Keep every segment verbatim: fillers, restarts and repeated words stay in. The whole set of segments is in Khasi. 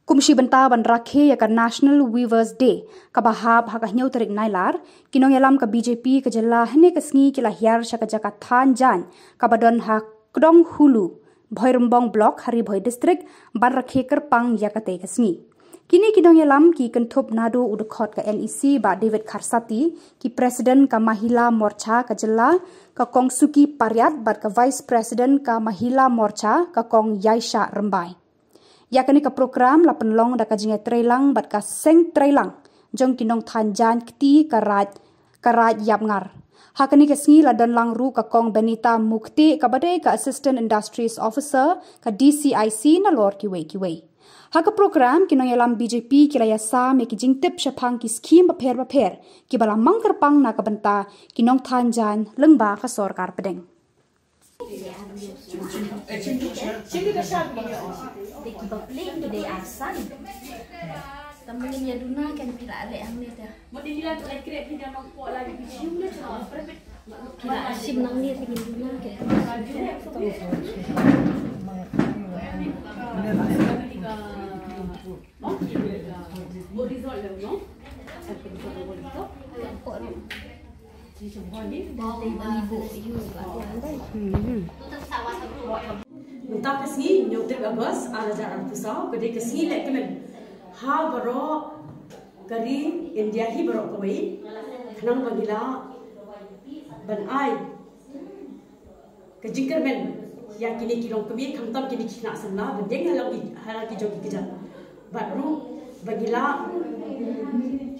Kum shi bynta ban rakhe ïa ka National Weavers Day kaba hap ha ka hynñiew tarik Nailar, ki nongïalam ka B J P ka jylla hynne ka sngi ki la hiar sha ka jaka than jaiñ kaba don ha Kdong Hulu, Bhoirymbong Block, ha Ri Bhoi District, ban rakhe kyrpang ïa katei ka sngi. Kine ki nongïalam ki kynthup naduh u dkhot ka N E C Bah David Kharsati, ki President ka Mahila Morcha ka jylla ka Kong Suki Pariat bad ka Vice President ka Mahila Morcha ka Kong Yaisha Rymbai. Ïa kane ka program la pynlong da ka jingïatreilang bad ka seng treilang jong ki nongthan jaiñ kti ka Raid, ka Raid Yapngar. Ha kane ka sngi la don lang ruh ka Kong Benita Mukti kaba dei ka Assistant Industries Officer ka D C I C nalor kiwei kiwei. Ha ka program ki nongïalam B J P ki la ïasam ïa ki jingtip shaphang ki skhim bapher bapher kiba la mang kyrpang na ka bynta ki nongthan jaiñ lyngba ka sorkar pdeng. Mynta ka sngi, hynñiew tarik August, ar hajar arphew saw, ka dei ka sngi leh kmen ha baroh ka ri India hi baroh kawei, khnang ba ngi lah ban ai ka jingkyrmen ïa kine ki longkmie, khamtam kine ki khynnah samla, ban ïeng ha la ki, ha la ki jong ki kjat. Bad ruh ba ngi lah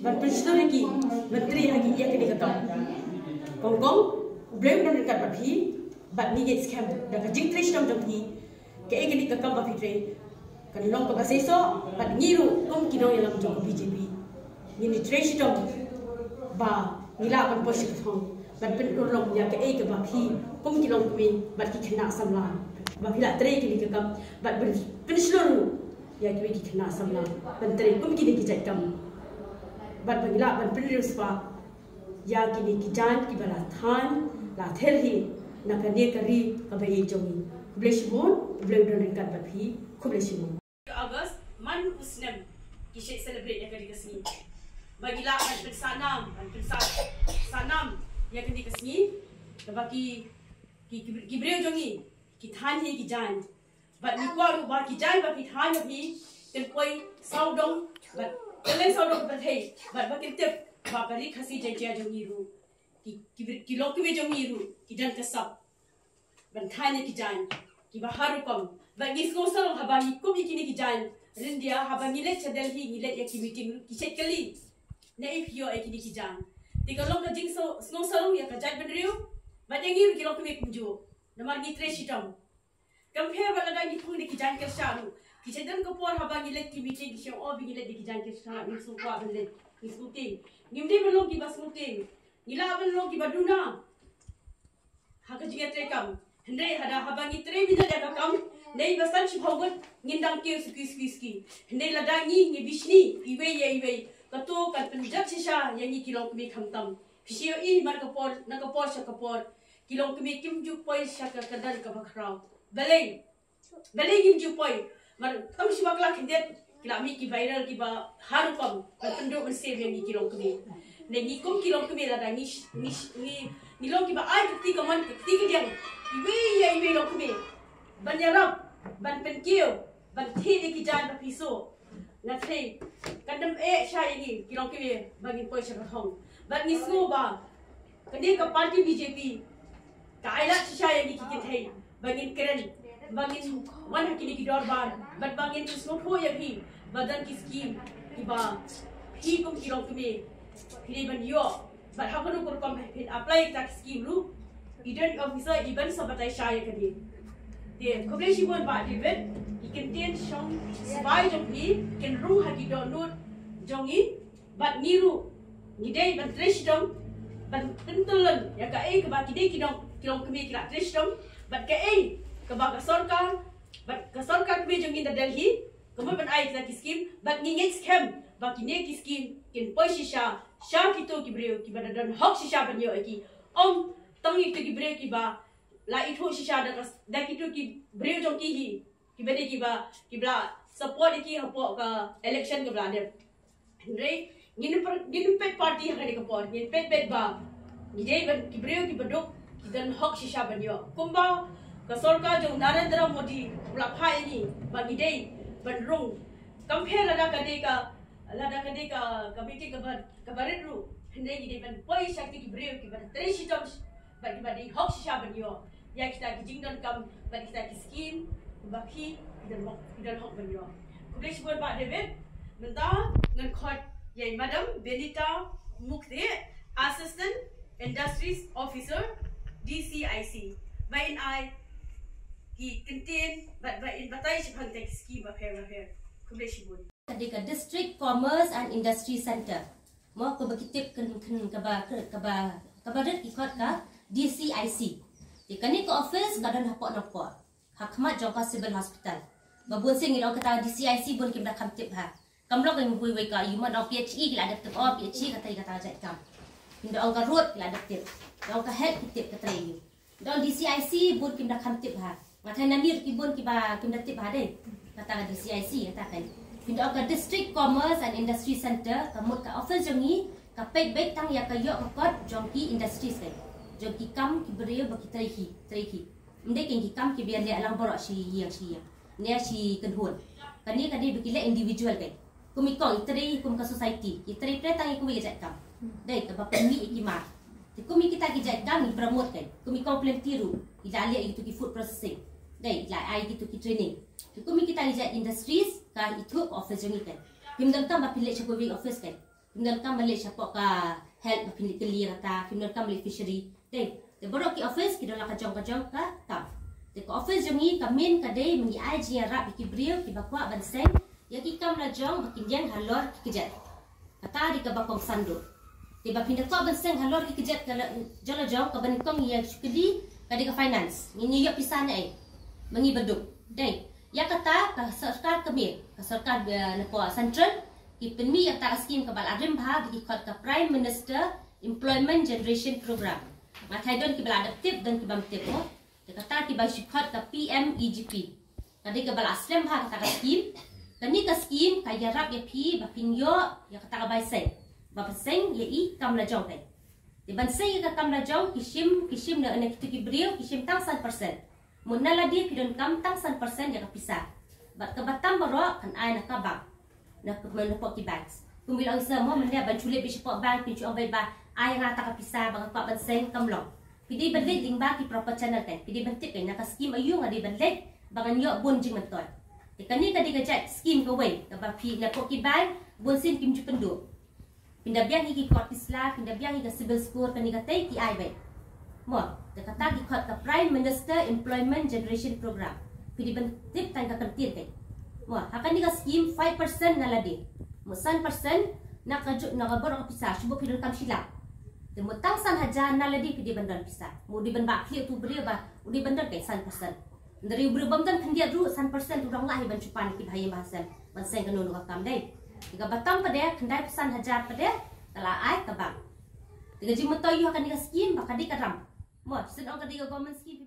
ban pynshlur ïa ki myntri ha ki, ïa kine ki kam. Kong Kong, U Blei un don ryngkat bad phi, bad ngi ngeit skhem da ka jingtrei shitom jong phi, kaei kane ka kam ba phi trei kan long kaba seisoh, bad ngi ruh kum ki nongïalam jong ka B J P ngin ïa trei shitom ba ngi lah ban poi sha ka thong ban pynurlong ïa kaei kaba phi kum ki longkmie bad ki khynnah samla ba phi lah trei kine ki kam, bad ban pynshlur ruh ïa kiwei ki khynnah samla ban trei kum kine ki jait kam, bad ba ngi lah ban pynriewspah ïa kine ki jaiñ kiba la than la ther hi na kane ka ri kaba ïeit jong ngi. Khublei shibun, U Blei un don ryngkat bad phi. Khublei shibun. August, man u snem ki shait celebrate ïa kane ka sngi. Ba ngi lah ban pynsanam, ban pynsa-, sanam ïa kane ka sngi. Kaba ki, ki, ki, ki briew jong ngi ki than hi ki jaiñ. Bad ngi kwah ruh ba ki jaiñ ba phi than ïa phi kin poi sawdong, bad kin leng sawdong ka pyrthei, bad ba kin tip ba ka ri Khasi Jaiñtia jong ngi ruh, ki, ki, ki longkmie jong ngi ruh ki don ka sap ban than ïa ki jaiñ kiba har rukom. Bad ngi sngewsarong haba ngi kup ïa kine ki jaiñ ryndia, haba ngi leit sha Delhi ngi leit ïa ki meeting ruh ki shait kylli, naei phi ïoh ïa kine ki jaiñ. Te ka long ka jingsngew-, sngewsarong ïa ka jaitbynriew bad ïa ngi ruh ki longkmie kumjuh. Namar ngi trei shitom. Kam pher bad lada ngi thung da ki jaiñ kyrshan ruh. Ki shait don ka por haba ngi leit ki meeting ki shong, oh, ba ngi leit da ki jaiñ kyrshan, ngi sngewkwah ban leit, ngi sngewtieng. Ngim dei ban long kiba sngewtieng. Ngi lah ban long kiba duna ha ka jingïatreikam. Hynrei haba ngi trei minot ïa ka kam, neiba san shiphew ngut ngin dang kiew suki suki suki. Hynrei lada ngi, ngi bishni iwei ïa iwei, kato kan pynjot shisha ïa ngi ki longkmie khamtam. Phi shu ïohi man ka por, na ka por sha ka por, ki longkmie kim ju poi sha ka kyrdan kaba khraw. Balei? Balei ngim ju poi? Mar tam shi bakla khyndiat ki la mih ki viral kiba har rukom ban pynduh mynsiem ïa ngi ki longkmie. Ne ngi kum ki longkmie lada ngi sh-, ngi sh-, ngi, ngi long kiba ai ka kti kamon ka kti kadiang iwei ïa iwei longkmie ban ïarap, ban pynkiew, ban thied ïa ki jaiñ ba phi shu. Nga threi kan dam eh sha ïa ngi ki longkmie ba ngin poi sha ka thong. Bad ngi sngew ba kane ka party B J P ka ai lad shisha ïa ngi ki kynthei ba ngin kren, ba ngin wan ha kine ki dorbar, bad ba ngin sngewthuh ïa phi ba don ki skim kiba phi kum ki longkmie phi dei ban ïoh. Bad ha kano ka rukom phin apply ïa kita ki skim ruh, i don officer i ban sa batai sha ïa kane. Te khublei shibun Bah David, ki kyntien shong sbai jong phi kin rung ha ki dohnud jong ngi. Bad ngi ruh ngi dei ban trei shitom ban pyntyllun ïa kaei kaba kine ki nong, ki longkmie ki la trei shitom, bad kaei kaba ka sorkar, bad ka sorkar kmie jong ngi na Delhi ka mut ban ai kita ki skim, bad ngi ngeit skhem ba kine ki skim kin poi shisha sha kito ki briew kiba da don hok shisha ban ïoh ïa ki. Ym tang ïa kito ki briew kiba la ithuh shisha da ka, da kito ki briew jong ki hi, kiba dei kiba, kiba la support ïa ki hapoh ka election kaba la dep. Hynrei ngin peit party ha kane ka por, ngin peit beit ba ngi dei ban, ki briew kiba duk ki don hok shisha ban ïoh. Kumba ka sorkar jong Narendra Modi u la phah ïa ngi ba ngi dei ban rung. Kam pher lada ka dei ka, lada ka dei ka, ka meeting kaba, kaba rit ruh, hynrei ngi dei ban poi sha ki briew kiba trei shitom bad kiba dei hok shisha ban ïoh ïa kita ki jingdonkam bad kita ki skim ba phi, phi don hok, phi don hok ban ïoh. Khublei shibun Bah David. Mynta ngan khot ïa i Madam Benita Mukte, Assistant Industries Officer, D C I C, ba in ai ki kyntien bad ba in batai shaphang kita ki skim bapher bapher. Khublei shibun. Ka dei ka District Commerce and Industry Centre. Mo, kaba ki tip kyn, kyn, kaba, kaba, kaba rit ki khot ka D C I C. Te kane ka office ka don hapoh Nongpoh, ha khmat jong ka Civil Hospital. Ba bun sien ngi ong kata D C I C bun kim da kham tip ha. Kam long ka ngi wei wei ka ïu, mo, ong P H E ki la dep tip, oh P H E ka trei kata ka jait kam. Ngi da ong ka road ki la dep tip. Da ong ka health ki tip ka trei ïu. Da ong D C I C bun kim da kham tip ha. Nga tharai nangne ruh ki bun kiba kim da tip ha dei. Kata ka D C I C kata ka. Phin da ong ka District Commerce and Industry Centre, ka mut ka office jong ngi ka peit beit tang ïa ka ïoh ka kot jong ki industries ka, jong ki kam ki briew ba ki trei ki, trei ki. Ym dei ki kam kiba ïaleh lang baroh shi ïing shi ïing ne shi kynhun. Kane ka dei ba ki leh individual ka. Kum i kong i trei kum ka society, i trei pyrshah tang ïa kawei ka jait kam. Dei kaba pynmih ïa ki mar. Te kum ïa kita ki jait kam ngi promote ka. Kum i kong plenty ruh i la leh ïa kitu ki food processing. Dei i la ai ïa kitu ki training. Te kum ïa kita ki jait industries ka ithuh ka office jong ngi ka. Kim donkam ba phi leit sha kawei office ka. Kim donkam ba leit shapoh ka health ba phin leit kylli ïa kata, kim donkam ba leit fishery. Dei, te baroh ki office ki don la ka jong ka jong ka kam. Te ka office jong ngi ka main ka dei ba ngi ai jingïarap ïa ki briew kiba kwah ban seng ïa ki kam la jong ba kin ïeng halor ki kjat. Kata dei kaba kongsan ruh. Te ba phin da kwah ban seng halor ki kjat ka la, jong la jong, kaba nyngkong ngi ïa shu kylli ka dei ka finance. Ngi, ngi ïoh pisa naei? Ma ngi baduk. Dei, ïa kata ka sorkar kmie, ka sorkar, eh, napoh central, ki pynmih ïa kata ka skim kaba la rim bha ba ki khot ka Prime Minister Employment Generation Program. Nga tharai don kiba la dep tip, don kibym tip mo. Te kata kiba shu khot ka P M E G P. Ka dei kaba la slem bha kata ka skim. Kane ka skim ka ïarap ïa phi ba phin ïoh ïa kata ka bai seng, ba phin seng ïa i kam la jong ka. Te ban seng ïa ka kam la jong ki shim, ki shim na, na kitu ki briew ki shim tang san percent. Mo, na lade phi donkam tang san percent ïa ka pisa. Bad kaba tam baroh kan ai na ka bank. Na ka, na poh ki banks. Kum i la ong sa mo, mynne ban shu leit beit shapoh bank phin shu ong beit ba ai nga ta ka pisa ba nga kwah ban seng, kam long. Phi dei ban leit lyngba ki proper channel ka. Phi dei ban tip ka na ka skim aiu nga dei ban leit ba ngan ïoh bun jingmyntoi. Te kane ka dei ka jait skim kawei kaba phi, napoh ki bank bun sien kim ju pynduh. Phin da biang hi ki court, ki sla, phin da biang hi ka civil score, kane katai ki ai beit. Mo, te kata ki khot ka Prime Minister Employment Generation Program. Phi dei ban tip tang ka kyntien ka. Mo, ha kane ka skim five percent na lade. Mo, san percent na ka ju, na ka baroh ka pisa, shu ba phi donkam shi lak. Te mo tang san hajar na lade phi dei ban don pisa. Mo, u dei ban ba khlieh utu u briew ba u dei ban don ka san percent. Hynrei u briew bym don khyndiat ruh san percent u dang lah hi ban shu pan ïa ki bahaïing bahasem ban seng kano kano ka kam dei. Te kaba tam pat de khyndai phew san hajar pat de ka la ai ka bank. Te ka jingmyntoi ïa kane ka skim ba ka dei ka ram. Mo, shen ong ka dei ka government skim.